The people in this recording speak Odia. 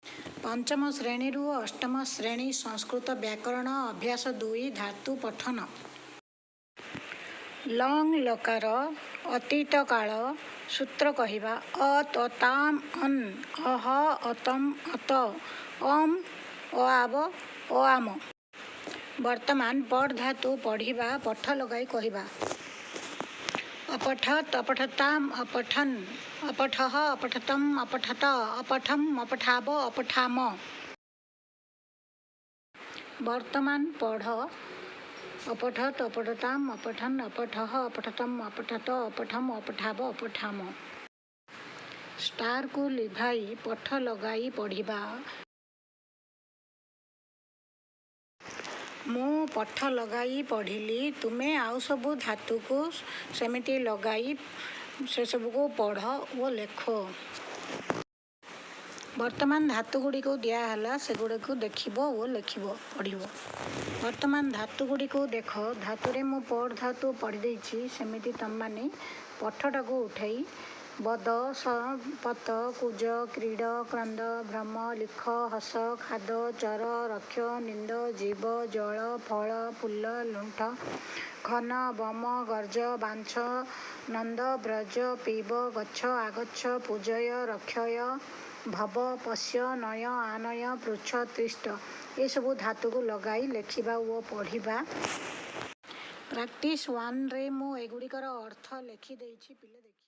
ପଞ୍ଚମ ଶ୍ରେଣୀରୁ ଅଷ୍ଟମ ଶ୍ରେଣୀ ସଂସ୍କୃତ ବ୍ୟାକରଣ ଅଭ୍ୟାସ 2, ଧାତୁ ପଠନ। ଲଙ୍ଗ ଲକାର ଅତୀତ କାଳ ସୂତ୍ର କହିବା। ଅତ୍, ଅତାମ୍, ଅନ୍, ଅହ, ଅତମ୍, ଅତ, ଅମ୍, ଅଆବ, ଅଆମ। ବର୍ତ୍ତମାନ ପଠ୍ ଧାତୁ ପଢ଼ିବା। ପଠ ଲଗାଇ କହିବା। ଅପଠତ୍, ଅପଠତାମ୍, ଅପଠନ୍, ଅପଠଃ, ଅପଠତମ୍, ଅପଠତ, ଅପଠମ୍, ଅପଠାବ, ଅପଠାମ। ବର୍ତ୍ତମାନ ପଢ଼। ଅପଠତ୍, ଅପଠତାମ୍, ଅପଠନ୍, ଅପଠଃ, ଅପଠତମ୍, ଅପଠତ, ଅପଠମ୍, ଅପଠାବ, ଅପଠାମ। ଷ୍ଟାରକୁ ଲିଭାଇ ପଠ ଲଗାଇ ପଢ଼ିବା। ମୁଁ ପଠ ଲଗାଇ ପଢ଼ିଲି। ତୁମେ ଆଉ ସବୁ ଧାତୁକୁ ସେମିତି ଲଗାଇ ସେସବୁକୁ ପଢ଼ ଓ ଲେଖ। ବର୍ତ୍ତମାନ ଧାତୁଗୁଡ଼ିକୁ ଦିଆହେଲା, ସେଗୁଡ଼ିକୁ ଦେଖିବ ଓ ଲେଖିବ, ପଢ଼ିବ। ବର୍ତ୍ତମାନ ଧାତୁଗୁଡ଼ିକୁ ଦେଖ। ଧାତୁରେ ମୁଁ ପଠ୍ ଧାତୁ ପଢ଼ିଦେଇଛି। ସେମିତି ତୁମେମାନେ ପଠଟାକୁ ଉଠେଇ ବଦ, ପତ, କୁଜ, କ୍ରୀଡ଼, କ୍ରନ୍ଦ, ଭ୍ରମ, ଲିଖ, ହସ, ଖାଦ, ଚର, ରକ୍ଷ, ନିନ୍ଦ, ଜୀବ, ଜଳ, ଫଳ, ଫୁଲ, ଲୁଣ୍ଠ, ଖନ, ବମ, ଗର୍ଜ, ବାଞ୍ଛ, ନନ୍ଦ, ବ୍ରଜ, ପିବ, ଗଚ୍ଛ, ଆଗଚ୍ଛ, ପୂଜୟ, ରକ୍ଷୟ, ଭବ, ପଶ୍ୟ, ନୟ, ଆନୟ, ପୃଚ୍ଛ, ତିଷ୍ଠ, ଏସବୁ ଧାତୁକୁ ଲଗାଇ ଲେଖିବା ଓ ପଢ଼ିବା। ପ୍ରାକ୍ଟିସ୍ 1ରେ ମୁଁ ଏଗୁଡ଼ିକର ଅର୍ଥ ଲେଖିଦେଇଛି। ପିଲେ ଦେଖିବ।